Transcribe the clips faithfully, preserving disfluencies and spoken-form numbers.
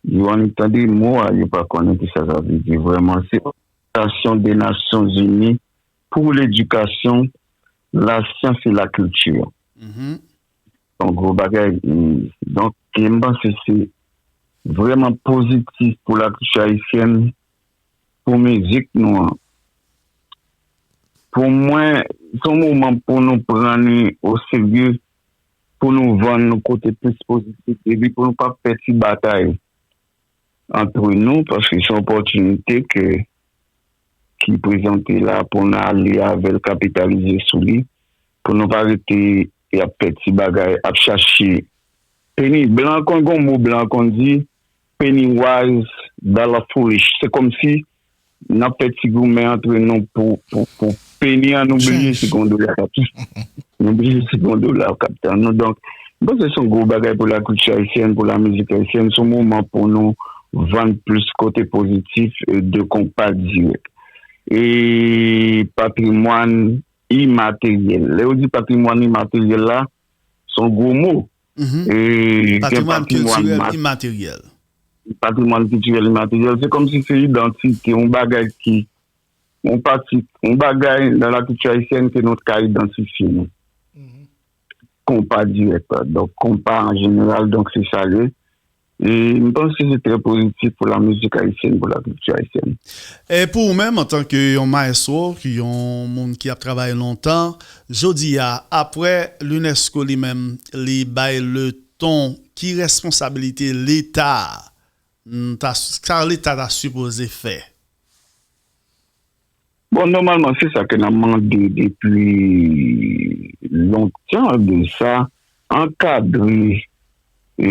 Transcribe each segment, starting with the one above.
Yo annik tande mo a, yo pa konnen ki sa sa vle di vrèman. Se Òganizasyon de Nasyonzini pou ledikasyon, lasyans e lakilti. Se yon gwo bagay. E, donk, e m panse se vrèman pozitif pou lakilti ayisyèn, pou mizik nou an. Pou mwen, se yon moman pou nou pran li oserye, pou nou vann nou kote plis pozitif, epi pou nou pa pè ti batay antre nou, paske se yon opòtinite ke, ki prezante la pou n ale avè l, kapitalize sou li, pou nou pa rete y ap fè ti bagay, ap chache peni. Blan konn gon mo, blan konn di, penny wise, dollar foolish. Se kòmsi n ap fè ti goumen antre nou pou, pou, pou peni an, nou bliye si gon dola k ap, nou bliye si gon dola k ap tann nou. Donk, m panse se yon gwo bagay pou lakilti ayisyèn, pou lamizik ayisyèn. Se yon moman pou nou vann plis kote pozitif, e, de konpa dirèk. E patrimwàn imateryèl. Lè yo di patrimwàn imateryèl la, se yon gwo mo. E, gen patrimwàn kiltirèl imateryèl. Patrimwàn kiltirèl imateryèl, se kòmsi se idantite, yon bagay ki, yon pati, yon bagay nan lakilti ayisyèn ke nou ka idantifye nou. Konpa dirèk la. Donk, konpa an jeneral, donk, se sa l ye. E m panse se trè pozitif pou lamizik ayisyèn, pou lakilti ayisyèn. E pou ou menm, antanke yon mayestwo, yon moun ki ap travay lontan, jodi a, apre l'UNESCO li menm, li bay le ton, ki responsabilite Leta a, mm, ta, sa Leta ta sipoze fè? Bon, nòmalman, se sa ke n ap mande depi lontan de sa, ankadre, e,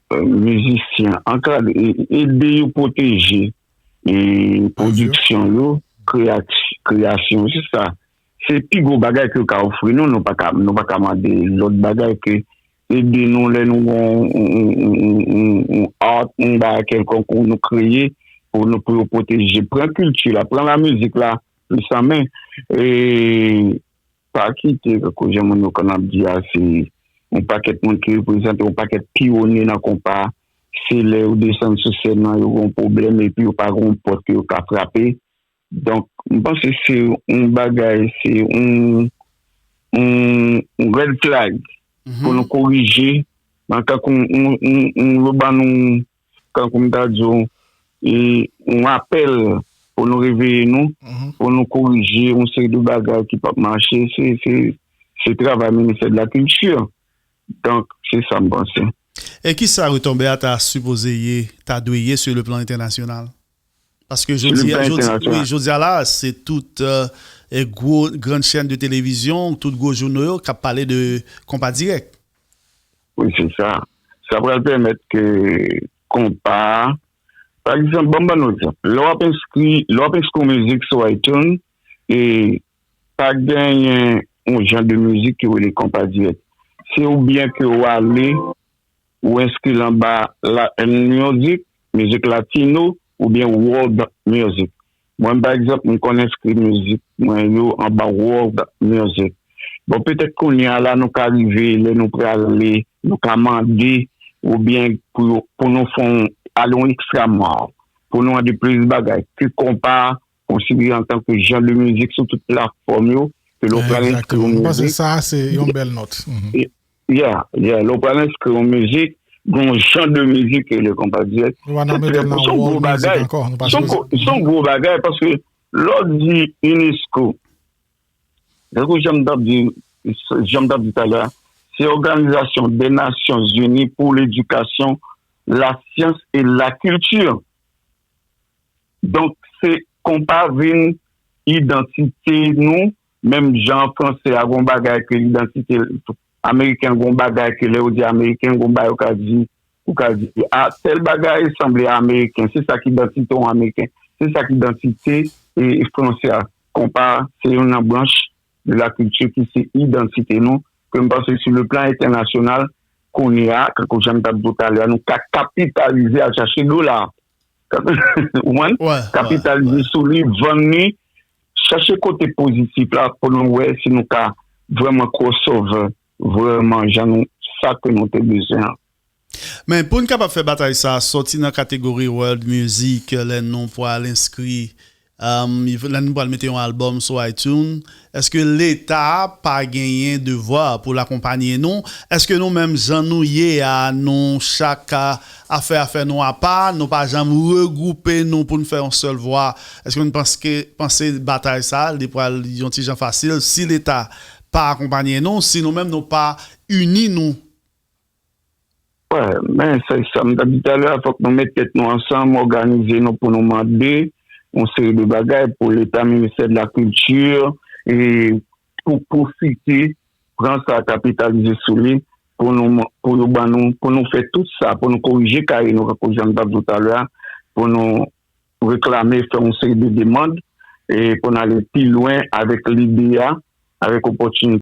e, mizisyen, ankadre, e, ede yo pwoteje, e, pwodiksyon yo, kreyak-, kreyasyon, se sa. Se pi gwo bagay ke yo ka ofri nou, nou pa ka, nou pa ka mande lòt bagay ke ede nou lè nou gon yon, yon, yon, yon, yon art, yon bagay kèlkonk nou kreye pou nou, pou yo pwoteje. Pran kilti la, pran lamizik la plis an men. E pa kite, tankou jan moun yo konn ap di a, se yon pakèt moun ki reprezante yon pakèt pyonye nan konpa. Se lè yo desann sou sèn nan, yo gon pwoblèm epi yo pa gon pòt ke yo ka frape. Donk, m panse se yon bagay, se yon, yon, yon red flag pou nou korije, nan tankou yon, yon, yon, yon, yo ban nou, tankou m ta di w, e, yon apèl pou nou reveye nou, pou nou korije yon seri de bagay ki p ap mache. Se, se, se travay Ministè de la Kilti. Donk, se sa m panse. E kisa retonbe a ta sipoze ye, ta dwe ye sou le plan entènasyonal? Paske jodi a, jodi, wi, jodi a la, se tout, euh, e gwo grann chèn de televizyon, tout gwo jouno yo k ap pale de konpa dirèk. Wi, se sa. Sa pral pèmèt ke konpa, pa egzanp, ban m ban nou egzanp. Lè w ap enskri, lè w ap enskri yon mizik sou iTunes, e pa genyen yon jan de mizik ki rele konpa dirèk. Se oubyen ke w ale, ou enskri l anba Latin music, mizik latino, oubyen world music. Mwen, pa egzanp, m konn enskri mizik mwen yo anba world music. Bon, petèt kounye a la, nou ka rive, lè nou prale, nou ka mande, oubyen pou, pou nou fè yon, ale yon extra mile, pou nou mande plis bagay, ke konpa, konsidere antanke jan de mizik sou tout platfòm yo, ke lè w pral enskri yon mizik. Egzakteman. M panse sa, se yon bèl nòt. Mhm. E, yeah, yeah, lè w pral enskri yon mizik, gen yon jan de mizik ke le konpa dirèk. Nou pa nan mete l nan world music ankò, nou pase. Se yon gwo, se yon gwo bagay, paske lè w di UNESCO, tankou jan m t ap di, jan m t ap di talè a, se Òganizasyon de Nasyonzini pou ledikasyon, lasyans e lakilti. Donk, se konpa vin idantite nou, menm jan fransè a gon bagay ke idantite ameriken, gon bagay ke lè yo di ameriken, gon bagay yo ka di, ou ka di, a, tèl bagay sanble a ameriken, se sa ki idantite yon ameriken, se sa ki idantite, e, fransè a. Konpa, se youn nan branch de la kilti ki se idantite nou, ke m panse sou le plan entènasyonal, kounye a, tankou jan m t ap di w talè a, nou ka kapitalize al chache dola. Ou konprann? Kapitalize sou li, vann li, chache kote pozitif la pou nou wè si nou ka vrèman crossover, vrèman jan nou, sa ke nou te bezwen an. Men pou n kapab fè batay sa, sòti nan kategori world music, lè nou pral enskri, um, lè nou pral mete yon albòm sou iTunes, èske Leta pa genyen devwa pou l akonpaye nou? Èske nou menm jan nou ye a, nou chak a, a fè afè nou apa, nou pa janm regwoupe nou pou n fè yon sèl vwa? Èske nou panse, panse batay sa, li pral yon ti jan fasil si Leta pa akonpaye nou, si nou menm nou pa ini nou? Wè, men se sa m t ap di talè a, fòk nou met tèt nou ansanm, òganize nou pou nou mande yon seri de bagay pou Leta, Ministè de la Kilti, e pou, pou Siti, pran sa, kapitalize sou li, pou nou, pou yo ban nou, pou nou fè tout sa, pou nou korije kare nou, kankou jan m t ap di w talè a, pou nou reklame, fè yon seri de demann, e pou n ale pi lwen avèk lide a, avèk opòtinite.